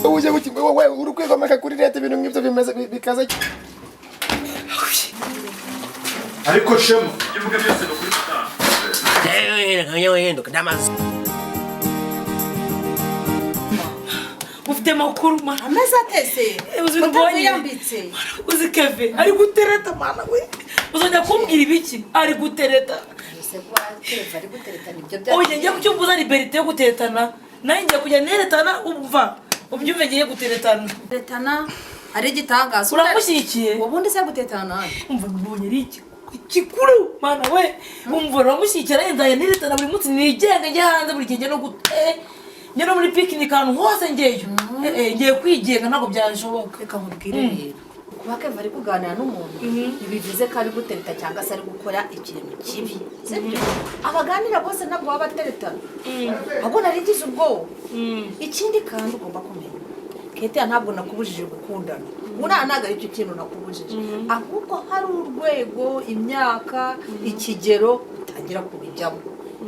Wowe uje wowe uri kwigomeka kuri leta, ibintu nk'ibyo bimeze bikaze. Ariko Shema, Ibyo uvuga byose ni ukuri gutaha. Ndamaze. Ufite amakuru, mana? Ameze atese? Uzi mbonye? Utavuyambitse. Uzi Keve ari gutereta, mana we! Uzajya kumbwira ibiki? Ari gutereta. Ese kuba Keve ari gutereta nibyo? Oya, njye kucyumva liberté yo guteretana, nanjye ngiye kujya neretana. Umva ubyumve, ngiye guteretana. Guteretana ari igitangaza? Uramushyigikiye? Ubundi se guteretana nande? Umva, mbonye ari iki gikuru, mana we! Umva, uramushyigikira? Nanjye nzajya neretana buri munsi, nigenga, njye hanze buri gihe, njye no njye no muri picnic, ahantu hose ngeyo. Ngiye kwigenga, ntabwo byashoboka. Reka nkubwire rero, kuba Keve ari kuganira n'umuntu ntibivuze ko ari gutereta cyangwa se ari gukora ikintu kibi, sibyo? Abaganira bose ntabwo baba bateretana, ahubwo narigize ubwoba. Ikindi kandi ugomba kumenya, Ketia, ntabwo nakubujije gukundana, buriya ntabwo ari cyo kintu nakubujije, ahubwo hari urwego, imyaka, ikigero utangira kubijyamo.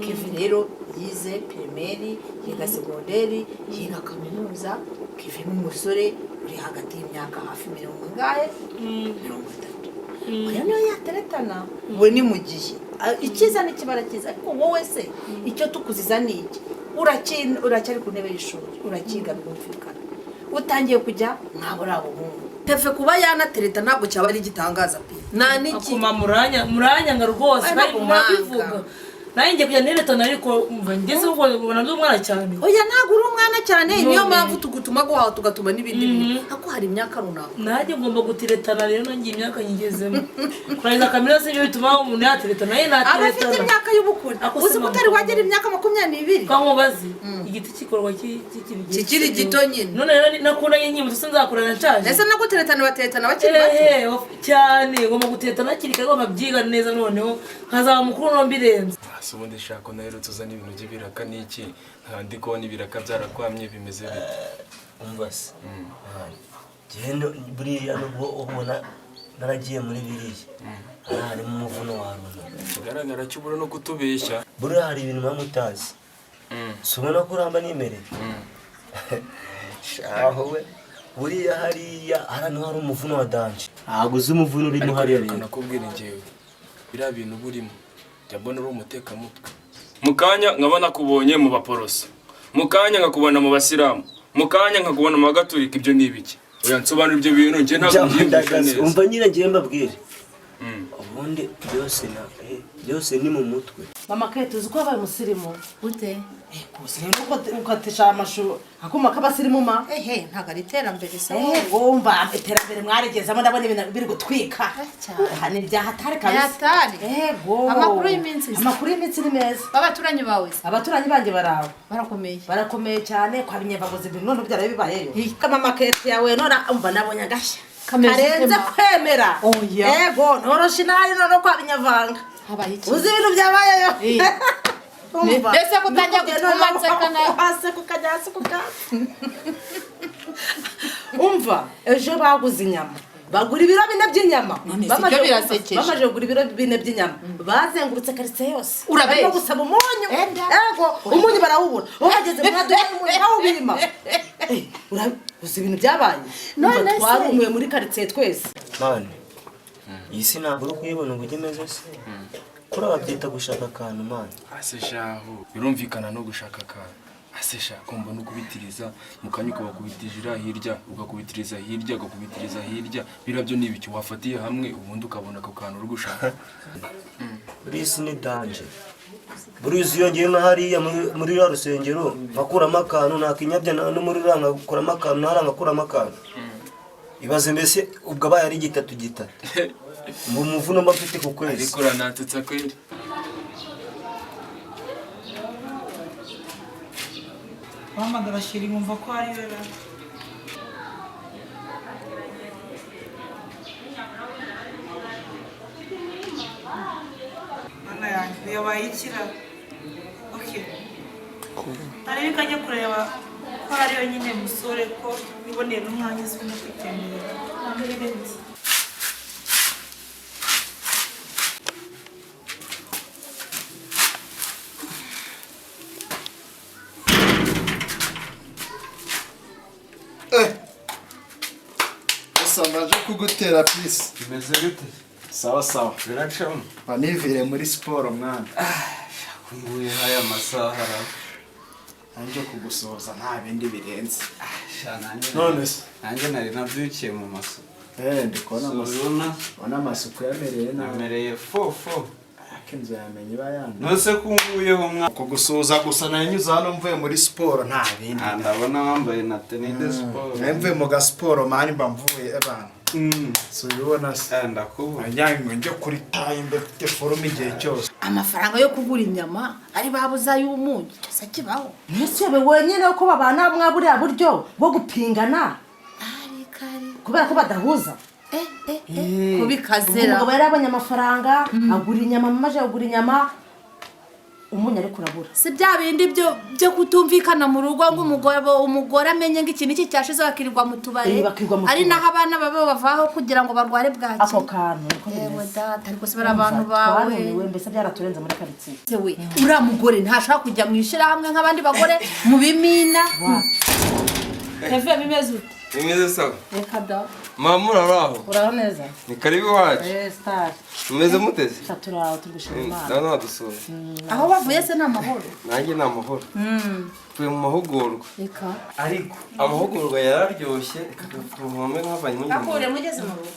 Kevin rero yize primaire, yiga secondaire, yiga kaminuza. Kevin ni umusore uri hagati y'imyaka hafi mirongo ingahe, 30. Oya, niyo yateretana we ni mu gihe icyiza n'ikibara cyiza, ariko wowe se icyo tukuziza ni iki? Uracyari ku ntebe y'ishuri, urakiga, birumvikana, utangiye kujya mwabo uri abahungu. Tefe kuba yanatereta ntabwo cyaba ari igitangaza pe, nta n'iki. Akuma muranya muranyanga rwose. Oya, bari ntabwo murabivuga. mwanga. Nanjye ngiye kujya neretana, ariko umva, ngeze ubwo ubona ndi umwana cyane. Oya, ntabwo uri umwana cyane, niyo None. mpamvu tugutuma guhaha, tugatuma n'ibindi bintu, ariko hari imyaka runaka. Nanjye ngomba guteretana rero, nanjye imyaka nyigezemo. Kurangiza kaminuza sibyo bituma umuntu yateretana, nanjye Aba afite nateretana. imyaka y'ubukure. Ako Uzi se ko mama. utari wagera imyaka 22? Kamubazi, igiti kikorwa kikiri gito. Kikiri gito nyine. None rero nakundanye nkiri muto, nzakurana nshaje? Ese no guteretana bateretana bakiri bato? Ehe, cyane, ngomba guteretana hakiri kare, ngomba byiga neza, noneho nkazaba mukuru no mbirenze. Ese ubundi shaka naherutse uzana ibintu by'ibiraka n'iki, nta ndi kubona ibiraka byarakwamye, bimeze bite? Umva se, njyewe buriya nubwo ubona naragiye muri biriya, hariya harimo umuvuno wa runa. Ikigaragara cyo ubura no kutubeshya. Buriya hari ibintu muba mutazi. Si ubona ko uramba nimereye shaho we? Buriya hariya hano hari umuvuno wa danger, ntabwo uzi umuvuno urimo Ariko hariya reka rero. Nakubwira, njyewe biriya bintu burimo njya mbona uri umutekamutwe. Mu kanya nkaba nakubonye mu baporoso, mu kanya nkakubona mu basilamu, mu kanya nkakubona mu bagaturika. Ibyo ni ibiki? Oya, nsobanura ibyo bintu, njye ntabwo mbyiyumvisha Ndagaze. neza. Umva nyine, ngiye mbabwire, ubundi byose na byose ni mu mutwe. Mama Kate, uzi ko wabaye umusirimu? Gute? Gusa rero ukatesha amashu akuma k'abasirimu ma. Ehe, ntabwo ari iterambere se? Wumva iterambere mwarigezemo, ndabona ibintu biri gutwika. Cyane. Aha ni ibyahatari kabisa. Hatari. Yego. Amakuru y'iminsi se? Amakuru y'iminsi ni meza. B'abaturanyi bawe se? Abaturanyi banjye barawe. Barakomeye? Barakomeye cyane. Kwa binyevaguzi ibintu none byaraye bibayeyo. Mama Kate yawe none umva nabonye agashya. Kameze Karenze ute, ma? kwemera. Oya. Yego, ntoroshe inayi none kwa binyavanga. Habaye iki? Uzi ibintu byabayeyo? Eh. Umva. Mbese ko utangiye gutuma nseka nawe? Waseka ukajya hasi kukaza. Umva, ejo baguze inyama. Bagura ibiro 4 by'inyama. None se Bamaze ibyo birasekeje? Bamaze kugura ibiro 4 by'inyama. Bazengurutse karitsiye yose. Urabeshya. Barimo gusaba umunyu. Enda. Ego, umunyu barawubura. Uhageze mwaduha umunyu bawubima. Eh, uzi ibintu byabaye? Umva, None se? twarumiwe muri karitsiye twese. Man, iyi si ntabwo uri kuyibona uburyo imeze se? Kuri babyita gushaka akantu, man. Ase shahu, birumvikana no gushaka akantu. Ase sha, kumva no kubitiriza mu kanya ukabakubitiriza hirya, ugakubitiriza hirya, ugakubitiriza hirya, biriya byo ni ibiki wafatiye hamwe ubundi ukabona ako kantu uri gushaka? Buriya isi ni danger. Buriya uzi iyo ngiye nka hariya muri ruriya rusengero nkakuramo akantu, nakinyabya no muri ruriya nkakuramo akantu, nahariya nkakuramo akantu, ibaze mbese ubwo abaye ari gitatu gitatu mu muvuno mba mfite ku kwezi. Ariko uranansetsa kweri. Wahamagara chéri, nkumva ko ari we. Mana yanjye, yabaye ikira! Okay, ariko ajya kureba ko ari wenyine musore, ko niboneye n'umwanya uzwi no kwitemberera, ntabwo birenze. Bitera peace. Bimeze bite? Sawa sawa. Biracamo. Banivire muri siporo, mwana. Nguye aya masaha ra. Nanjye kugusohoza nta bindi birenze. Sha, nanjye None se? Nanjye nari nabyukiye mu maso. Ndi kubona amasuku. Ubona? Ubona amasuku yamereye nabi. Namereye fo fo. Ariko inzu yamenye iba yanduye. Nose ko nguyeho mwa. Kugusuhuza gusa nanyuze hano mvuye muri siporo, nta bindi. Ah, ndabona wambaye na tenue de sport. Nari mvuye mu gasiporo, man, mba mvuye ebana. Si ubibona se? Ah, ndakubona. Njyanye ngo njye kuri taille, mbe mfite forme igihe cyose. Amafaranga yo kugura inyama ari babuze ay'umunyu, cyose kibaho. Ese wenyine ko babana mwa buriya buryo bwo gupingana Ari kari. kubera ko badahuza? Eh eh eh, kubikazera. Umugabo yari abonye amafaranga agura inyama, amaze kugura inyama umunyu ariko urabura. Si bya bindi byo kutumvikana mu rugo, ngo umugore amenye ngo iki n'iki cyashize, bakirirwa mu tubari. Bakirirwa mu Ari tubari. naho abana babo bavaho kugira ngo barware bwaki. Ako kantu niko Yewe bimeze. data, ariko se bari abantu bawe. Twarumiwe mbese, byaraturenze muri karitsiye. Se we, uriya mugore ntashaka kujya mu ishyirahamwe nk'abandi bagore mu bimina. Keve, bimeze ute? Bimeze sawa. Reka da. Mama, uraho? Uraho neza. Ni karibu iwacu. Star. Mumeze muteze? Turaho, turi gushima Imana. Ndabona wadusura. Aho bavuye se ni amahoro? Nanjye ni amahoro. Tuvuye mu mahugurwa. Reka. Ariko amahugurwa yararyoshye, reka tuvome nk'abanye. Bakure mugeze mu rugo.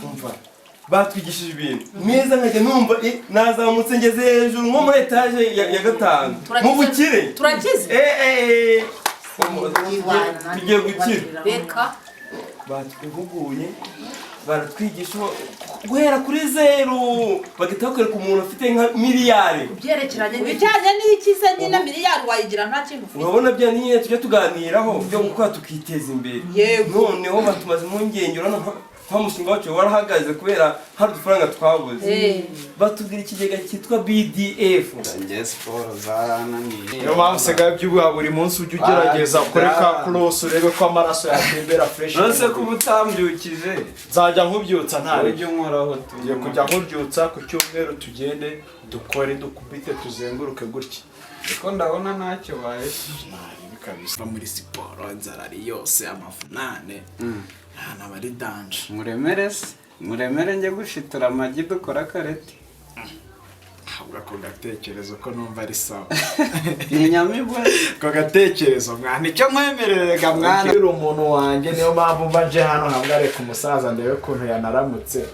Umva. Batwigishije ibintu neza, nkajya numva nazamutse ngeze hejuru nko muri etaje ya gatanu. Mu bukire. Turakize. Eh eh. Tugiye gukira. Reka. Batwihuguye, baratwigisha guhera kuri zeru, bagahita bakwereka umuntu ufite nka miliyari. Byerekeranye. Ibijyanye n'ikize nyine, miliyari wayigira nta kintu ufite. Urabona bya nyine tujya tuganiraho byo gukora tukiteza imbere. Yego. Noneho batumaze impungenge, urabona nka mushinga wacu warahagaze kubera hari udufaranga twabuze. Batubwira ikigega cyitwa BDF. Njye siporo zarananiye. Niyo mpamvu usigaye ubyibuha. Buri munsi ujya ugerageza ukore ka cross, urebe ko amaraso yatembera fresh. Nose ko uba utambyukije? Nzajya nkubyutsa, nta Ujye unkoraho tu. Ngiye kujya nkubyutsa ku cyumweru, tugende dukore, dukubite, tuzenguruke gutya. Ariko ndabona ntacyo baye. Nabi kabisa muri siporo, inzara ari yose, amavunane nta naba ari danger. Muremere se, muremere njye gushitura amagi, dukora akareti. Ahubwo ako gatekerezo ko numva ari sawa. Ni inyamibwa. Ako gatekerezo, mwana, icyo nkwemererega, mwana, uri umuntu wanjye, niyo mpamvu mba nje hano ntabwo areka umusaza ndebe ukuntu yanaramutse.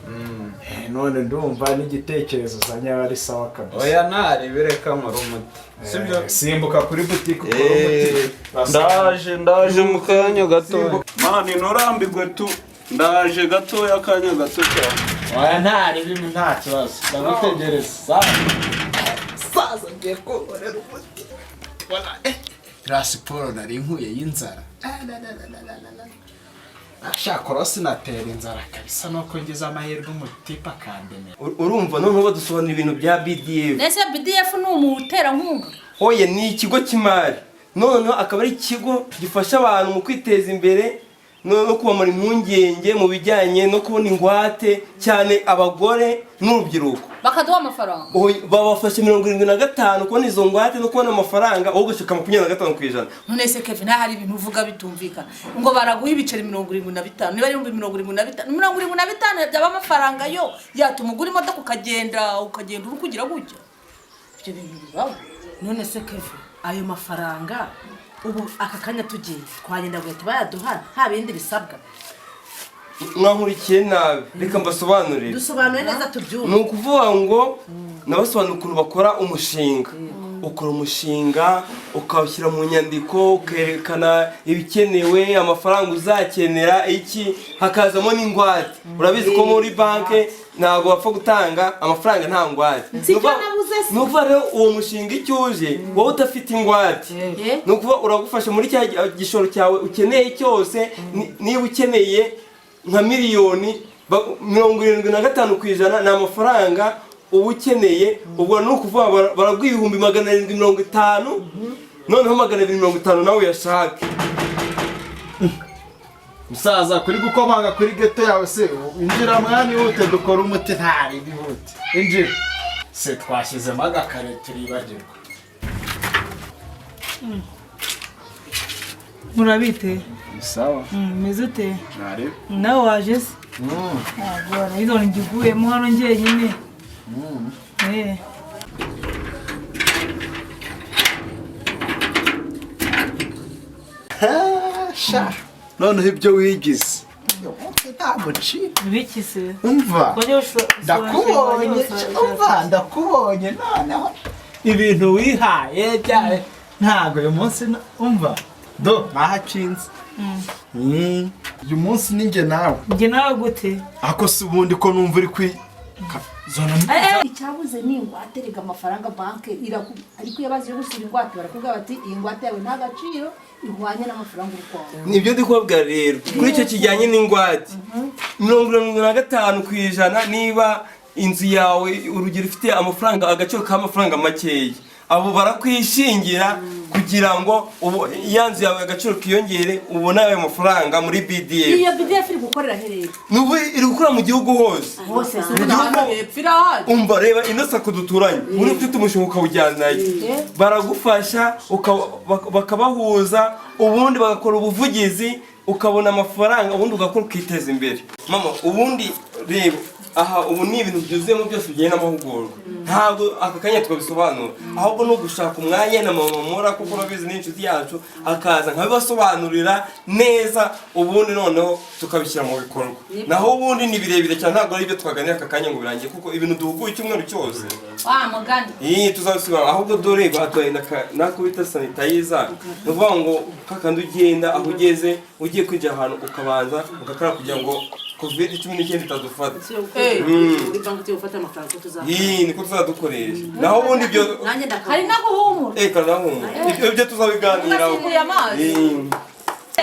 None ndumva n'igitekerezo uzanye aba ari sawa kabisa. Oya, ntari bireka nkora umuti, sibyo? Simbuka kuri butike ukore umuti. Ndaje, ndaje mu kanya gatoya, man, nturambirwe tu, ndaje gatoya, akanya gato cyane. Oya, ntari bimwe, nta kibazo, ndagutegereza. Sawa saza, ngiye kunkorera umuti. Iriya siporo nari nkuye y'inzara, ashaka sinatera inzara kabisa, nuko ngize amahirwe umutipe akandemera. Urumva noneho badusobanurira ibintu bya BDF. Mbese BDF ni umuterankunga? Oye, ni ikigo cy'imari, noneho akaba ari ikigo gifasha abantu mu kwiteza imbere no kubamara impungenge mu bijyanye no kubona ingwate, cyane abagore n'urubyiruko. Bakaduha amafaranga? Oya, babafasha 75 kubona izo ngwate no kubona amafaranga, wowe ugashyika 25%. None se Kevin, nta hari ibintu uvuga bitumvikana, ngo baraguha ibiceri 75, niba ari 75,000, 75 byaba amafaranga yo yatuma ugura imodoka, ukagenda uri kugira gutya, ibyo bintu bibaho? None se Kevin, ayo mafaranga ubu aka kanya tugiye twagenda guhita bayaduha, nta bindi bisabwa? Mwankurikiye nabi, reka mbasobanurire. Dusobanuye neza tubyumve. Ni ukuvuga ngo nabasobanura ukuntu bakora umushinga. Ukora umushinga, ukawushyira mu nyandiko, ukerekana ibikenewe, amafaranga uzakenera iki, hakazamo n'ingwate. Urabizi ko muri banki ntabwo bapfa gutanga amafaranga nta ngwate. Si icyo nabuze se. Ni ukuvuga rero uwo mushinga icyo uje, wowe udafite ingwate, ni ukuvuga uragufasha muri cya gishoro cyawe ukeneye cyose. Niba ukeneye nka miliyoni, 75% ni amafaranga uba ukeneye. Ubwo ni ukuvuga baraguha 750,000, noneho 250 nawe uyashake. Musaza, kuri gukomanga kuri geto yawe se? Injira mwana, ihute dukora umuti, ntari bihute, injira se, twashyizemo agakare turibagirwa. Murabite? Ni sawa. Meze ute? Ntari. Nawe waje se? Ntabwo nayizo ngiguyemo hano njyenyine. Sha, noneho ibyo wigize ntamucika. Ibiki se? Umva, ndakubonye, umva, ndakubonye. Noneho ibintu wihaye byawe ntabwo uyu munsi, umva, do nahacinze. Uyu munsi ni njye nawe. Njye nawe gute? Ako si ubundi ko numva uri kwi Icyabuze ni ingwate. Rega amafaranga banki, ariko iyo bazi gusura ingwate barakubwira bati iyi ngwate yawe nta gaciro ihwanye n'amafaranga uri kwawe. Nibyo ndi kubabwira rero kuri icyo kijyanye n'ingwate, 75%. Niba inzu yawe, urugero, ifite amafaranga, agaciro k'amafaranga makeya, abo barakwishingira kugira ngo ya nzu yawe agaciro kiyongere, ubone ayo mafaranga muri BDF. Iyo BDF iri gukorera herero? Nubu iri gukora mu gihugu hose. Hose? Mu gihugu. Umva, reba ino SACCO duturanye, uri ufite umushinga ukawujyanayo, baragufasha, bakabahuza, ubundi bagakora ubuvugizi, ukabona amafaranga, ubundi ugakora ukiteza imbere. Mama, ubundi reba aha, ubu ni ibintu byuzuyemo byose bijyanye n'amahugurwa. Ntabwo aka kanya twabisobanura, ahubwo ni ugushaka umwanya na mama Mora, kuko urabizi ni inshuti yacu, akaza nkabibasobanurira neza, ubundi noneho tukabishyira mu bikorwa. Naho ubundi ni birebire cyane, ntabwo ari ibyo twaganira aka kanya ngo birangiye, kuko ibintu duhuguye icyumweru cyose. Wa mugani. Iyi tuzabisubira. Ahubwo dore baduhaye n'ako bita sanitizer. Ni ukuvuga ngo kakandi ugenda, aho ugeze ugiye kwinjira ahantu, ukabanza ugakaraba kugira ngo COVID-19 itadufata. Muri banki tugiye gufata amafaranga ko tuzakora. Iyi niko tuzadukoresha. Naho ubundi ibyo Nanjye ndakaba. Hari no guhumura. Eh, kanahumura, ibyo tuzabiganiraho. Ugasimbuye amazi.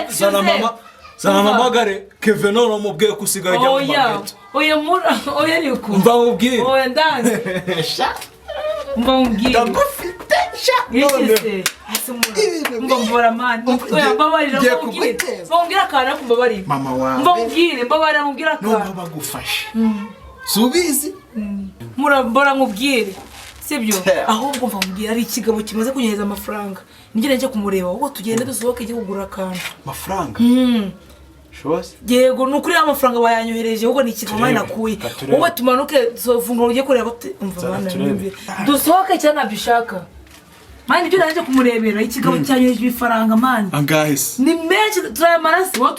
Zana mama, zana mpamagare Kevin, none umubwiye ko usigaye ujya mu Oya. mageto. Oya mura, oya ariko. Mva nkubwire. Oya, ndanze. Mva nkubwire. Ndagufite sha. Iki se? Ase mura. Mva mvura man. Oya, mbabarira. Ngiye Mva nkubwire. kuguteza. Mva nkubwire akantu, ariko mbabarira. Mama wawe. Mva nkubwire, mbabarira nkubwire akantu. Noneho bagufashe, si ubizi? Mura, mbora nkubwire. Sibyo? Ahubwo mva nkubwire, ari ikigabo kimaze kunyohereza amafaranga. Nigire njye kumureba, ahubwo tugende dusohoke njye kugura akantu. Amafaranga shose? Yego, ni ukuri amafaranga bayanyohereje, ahubwo ni ikigabo mani nakuye. Turebe. Wowe tumanuke funguro ujye kureba umva Zana mana turebe. nyumvire. Dusohoke cyane ntabyo ushaka. Man, ibyo naje kumurebera, ikigabo cyanyohereje ibifaranga man. Angahe se? Ni menshi, turayamara se? Wowe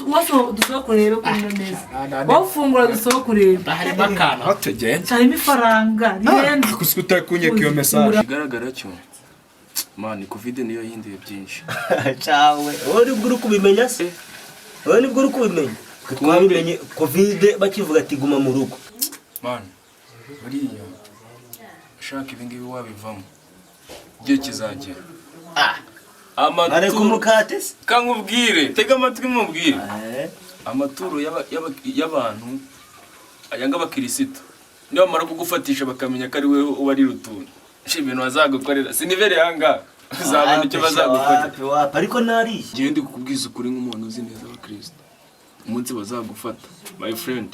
dusohoke urebe ukuntu ameze. Wowe ufungura dusohoke urebe. Harimo akantu aho tugenda. Harimo ifaranga rirenze. Gusa utari kunyeka iyo message. Ikigaragara cyo man, COVID niyo yahinduye byinshi. Cawe, wowe nibwo uri kubimenya se? Wowe nibwo uri kubimenya? Twe twabimenye COVID bakivuga ati guma mu rugo. Man, buriya ushaka ibi ngibi wabivamo, igihe kizagera. Areka umukate se. Kankubwire, tega amatwi mubwire. Amaturo y'abantu ayanga abakirisito, niba bamara kugufatisha bakamenya ko ari wowe uba ari rutuntu, ibintu bazagukorera sinivere yanga, uzabona icyo bazagukorera. Wapi, wapi, ariko nariye. Ngewe ndi kukubwiza ukuri nk'umuntu uzi neza abakirisito, umunsi bazagufata, my friend,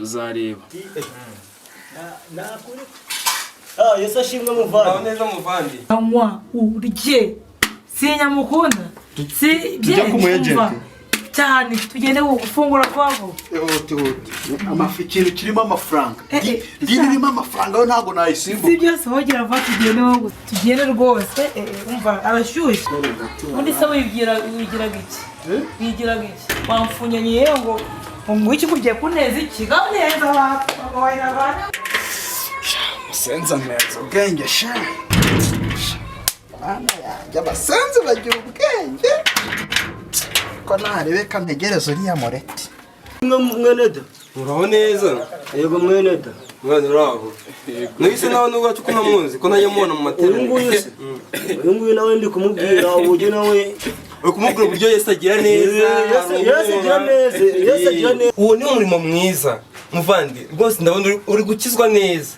uzareba. Ah, Yesu ashimwe muvandi. Aho neza muvandi. Anywa urye, sinyamukunda si. Tujya ku mu agent. Umva, cyane tugende gufungura kwabo. Ihute, ihute. Ikintu kirimo amafaranga. Eh, eh, Dini irimo amafaranga yo ntabwo nayisimbuka. Si byose, wogira vuba tugende, wowe tugende rwose. Umva, arashyushye. Ubundi se wibwira wigiraga iki? Wigiraga iki? Wamfunyanye ngo iki ugiye kuneza iki? Ngaho neza abantu. Musenza neza ubwenge sha. Bana yanjye, abasenzi bagira ubwenge ko narebeka ntegereza uriya mureti. Mwene da. Uraho neza? Yego mwene da. Mwana, uraho? Nahise nawe n'ubwacu ko ntamuzi, ko ntajya mubona mu materaniro. Uyu nguyu se? Uyu nguyu nawe ndi kumubwira uburyo nawe Uri kumubwira uburyo Yesu agira neza. Yesu agira neza, Yesu agira neza. Uwo ni umurimo mwiza muvandi, rwose ndabona uri gukizwa neza.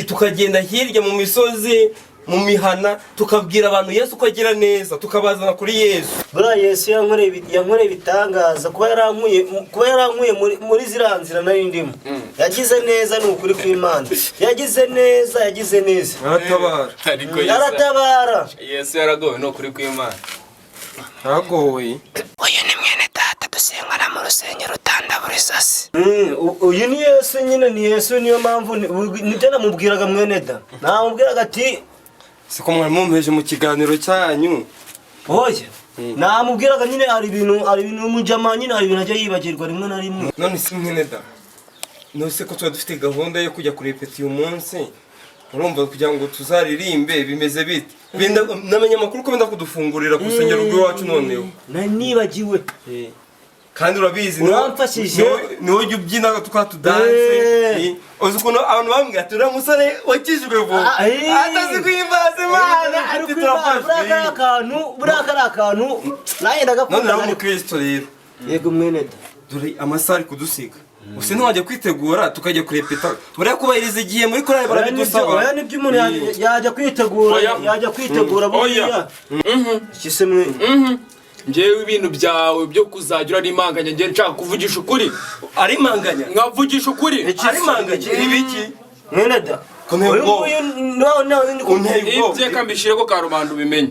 Tukagenda hirya mu misozi, mu mihana, tukabwira abantu Yesu ko agira neza, tukabazana kuri Yesu. Buriya Yesu yankoreye ibitangaza, kuba yarankuye muri ziriya nzira nari ndimo. Yagize neza, ni ukuri kw'Imana. Yagize neza, yagize neza. Aratabara. Ariko Yesu Aratabara. Yesu yaragowe, ni ukuri kw'Imana. Ntagowe. Uyu ni mwene data. Gusengana mu rusengero utandabura isasi. Uyu ni Yesu nyine, ni Yesu. Niyo mpamvu nibyo namubwiraga, mwene da, namubwiraga ati Siko mwari mumpeje mu kiganiro cyanyu? Oya, namubwiraga nyine hari ibintu umujama nyine, hari ibintu ajya yibagirwa rimwe na rimwe. None si mwene da, none se ko tuba dufite gahunda yo kujya kurepeta uyu munsi, urumva kugira ngo tuzaririmbe bimeze bite? Namenye amakuru ko benda kudufungurira ku rusengero rw'iwacu noneho. Nibagiwe. Kandi urabizi Uramfashije. Niwe ujya ubyina twa tudanse. Uzi ukuntu abantu bambwira ati: "Uriya musore wakijijwe vuba atazi guhimbaza Imana," ati turafashwe. Buriya kariya kantu nanjye ndagakunda. None nawe umukristo rero. Yego, mwene da. Dore amasaha ari kudusiga, gusa ntiwajya kwitegura tukajya kurepeta? Buriya kubahiriza igihe muri korali barabidusaba. Oya, nibyo, umuntu yajya kwitegura. Oya. Yajya kwitegura buriya. Iki se mwe? Njyewe ibintu byawe byo kuzajya urarimanganya, njye nshaka kuvugisha ukuri. Arimanganya? Nkavugisha ukuri. Arimanganya ibiki? Mwene da. Ko nteye Uyu ubwoba. nguyu nawe ndi Unteye ubwoba. Ibye kambishire ko karubanda ubimenye.